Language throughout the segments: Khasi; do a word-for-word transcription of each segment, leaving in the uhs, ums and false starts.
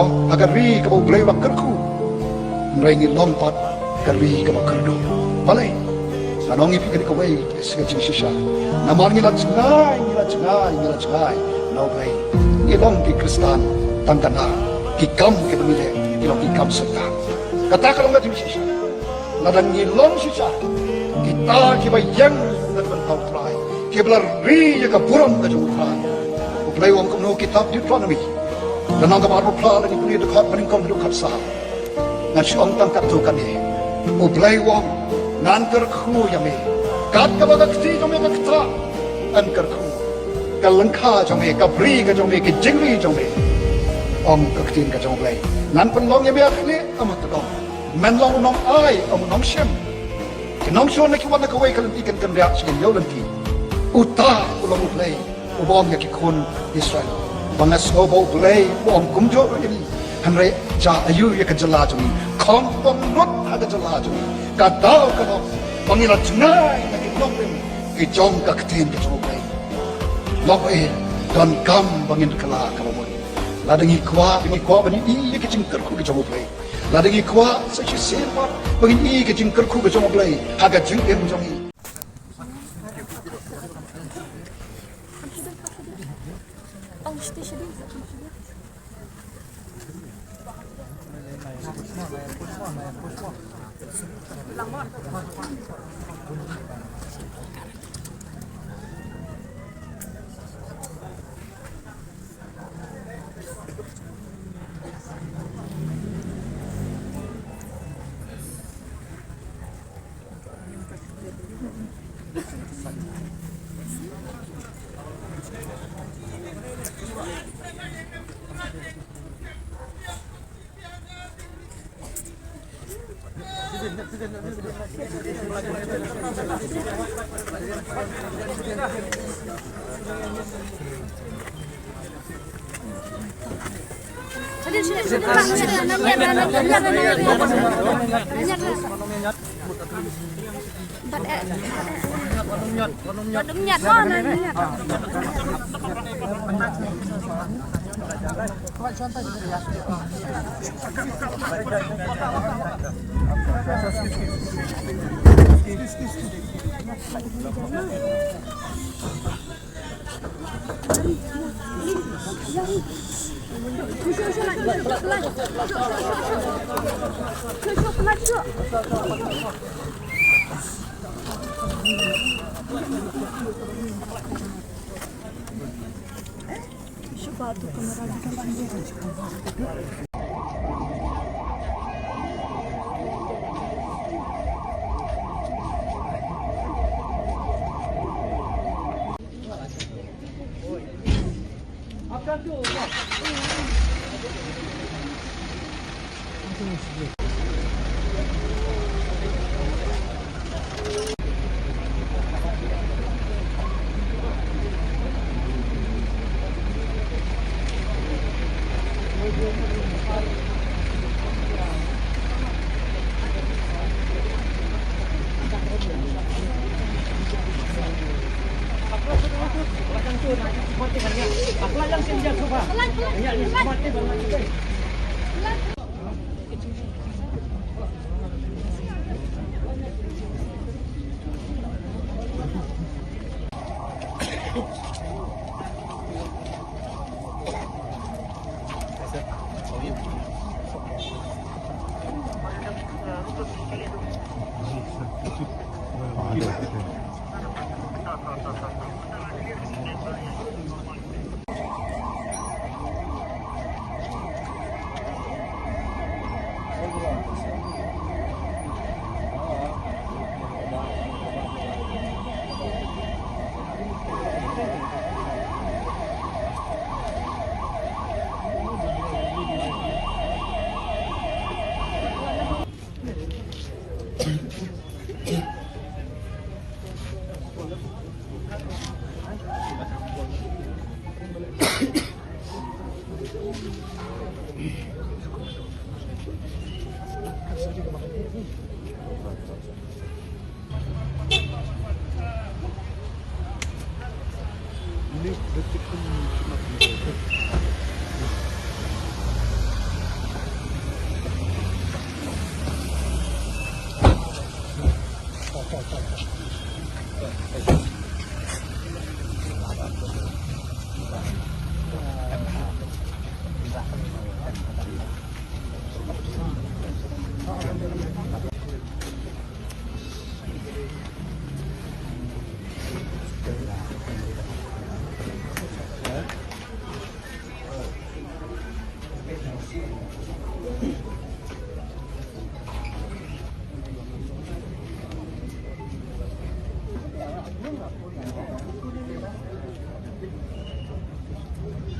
Oh, ha ka ri kaba U Blei u la kyrkhu. Hynrei ngi long pat ka ri kaba kyrduh. Balei? Ngan ong ïa phi kane kawei ka jingshisha. Namar ngi la jngai, ngi la jngai, ngi la jngai na U Blei. Ngi long ki Khristan tang ka nar. Ki kam kiba ngi leh ki long ki kam Soitan. Kata ka long ka jingshisha. Lada ngi long shisha kita kiba ïeng na ka bynta U Trai, kiba la ri ïa ka burom ka jong U Trai. U Blei u ong kumno ha kitab Deuteronomi, lynnong kaba arphew phra, lynnong kaba khatwei, dkhot ba nyngkong haduh khatsaw. Ngan shu ong tang katto katne. U Blei u ong, ngan kyrkhu ïa me. Kat kaba ka kti jong me ka ktah, ngan kyrkhu. Ka lyngkha jong me, ka bri ka jong me, ka jingri jong me. Ong ka ktien ka jong U Blei. Ngan pynlong ïa me ha khlieh, ym ha tdong. Men long u nongai, ym u nongshim. Ki nongshun na ki wan na kawei ka lynti, kan kynriah sha ka ïew lynti. Uta u long U Blei uba ong ïa ki khun Israel. Ba nga sngew ba U Blei u ong kumjuh ruh ïa ngi. Hynrei jia aïu ïa ka jylla jong ngi? Khong pong lut ha ka jylla jong ngi. Ka daw ka long ba ngi la jngai na ki nongrim ki jong ka ktien ka jong U Blei. Long eh, donkam ba ngin kylla kaba mut. Lada ngi kwah, ngi kwah ban ïohi ïa ki jingkyrkhu ki jong U Blei. Lada ngi kwah sa shisien pat ba ngin ïohi ïa ki jingkyrkhu ki jong U Blei ha ka jingim jong ngi.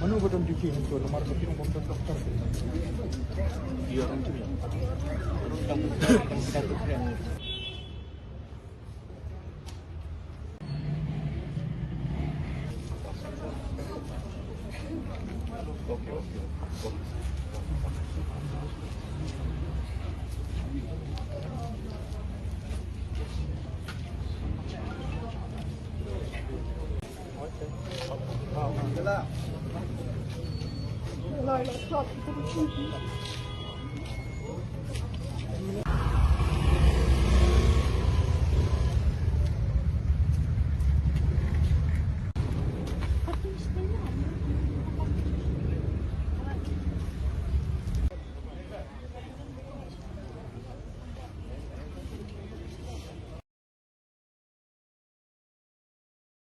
Mano ba don duty hangto, namar ba ki ong ba don doktor.